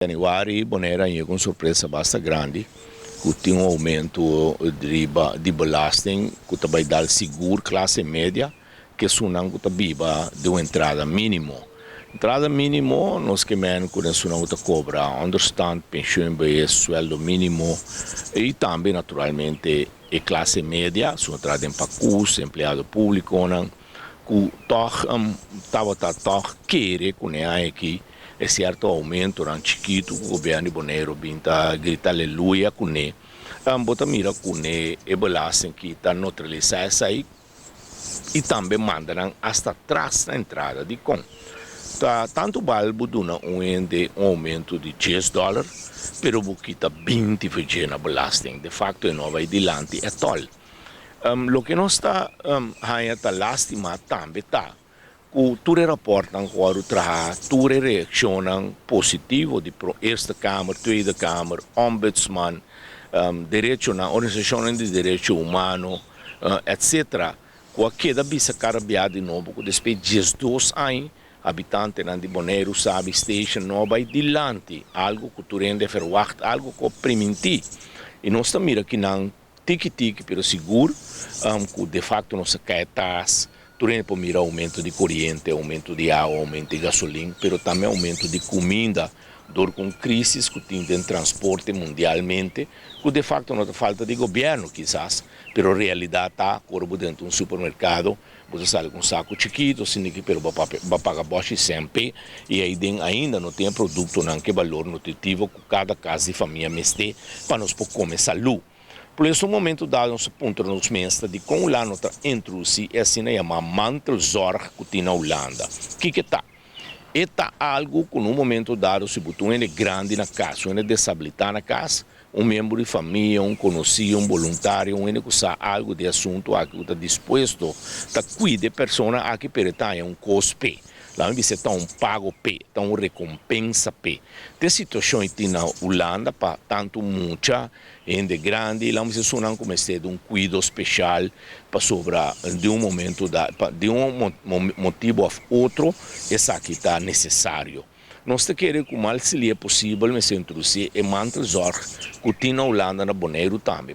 Januari Bonaire a yega un sorpresa basta grandi ku tin un oumento riba di belasting ku ta bai dal sigur klase media ku esunnan ku ta biba di un entrada minimo. Entrada minimo nos ke men ku esunnan ku ta kobra onderstand, penshun, behes, sueldo minimo i tambe naturalmente e klase media, su entrada den pakus, empleado publikonan ku tòg tabata tòg kere ku ne aki e sierto oumentonan chikitu ku gobièrnu di Boneiru bin ta grita aleluya kuné. Bo ta mira kuné e belasting ki ta neutralisá esei i tambe manda nan asta tras na entrada. Dikon? Ta tantu bal bo duna un hende un oumento di 10 dòler, pero bo kita 20 for na belasting. De facto e no a bai dilanti at all. Loke nos ta haña ta lástima tambe ta ku tur e rapòrtnan ku a traha, tur e reakshonnan positivo di Eerste Kamer, Tweede Kamer, Ombudsman, derechonan, organisashonnan di derecho humano, etc. Ku a keda bisa kada bia di nobo ku despues 12 aña habitantenan di Boneiru, Saba, Statia no a bai dilanti, algu ku tur hende verwacht, algu ku primintí. I nos ta mira ku nan tiki tiki, pero sigur, ku de facto nos a kai atras. Tur hende por mira oumento di koriente, oumento di awa, oumento di gasolin, pero tambe oumento di kuminda, dor ku krísis ku tin den transporte mundialmente, ku de facto no ta falta di gobièrnu kisas, pero realidat ta, ku den un supermerkado, bo sali ku un saku chikitu, asina ku pero bo paga boshi semper, i ei den ainda no tin produktonan ku balor nutritivo ku kada kas di famia mester pa nos por kome salú. Por esei, un momento dado, nos puntra nos mes di kon la nos ta introdusí asina yamá mantelzorg ku tin na Hulanda. Kiko ta? E ta algu ku na un momento dado, si bo tin un grandi na kas, un deshabilitá na kas, un miembro di famia, un konosí, un voluntario, un ku sa algu di asuntu aki ku ta dispuesto ta kuida e persona aki, pero ta un kos p'e. Laga mi bisa ta un pago p'e, ta un rekompensa p'e. E situashon tin na Hulanda pa tantu mucha hende grandi, laga mi bisa nan kuminsá un kuido spesial pa sobra di un momento da, pa, di un motibu òf otro, esaki ta nesesario. Nos ta kere ku mal seria posibel mester introdusí e mantelzorg ku tin na Hulanda na Boneiru tambe.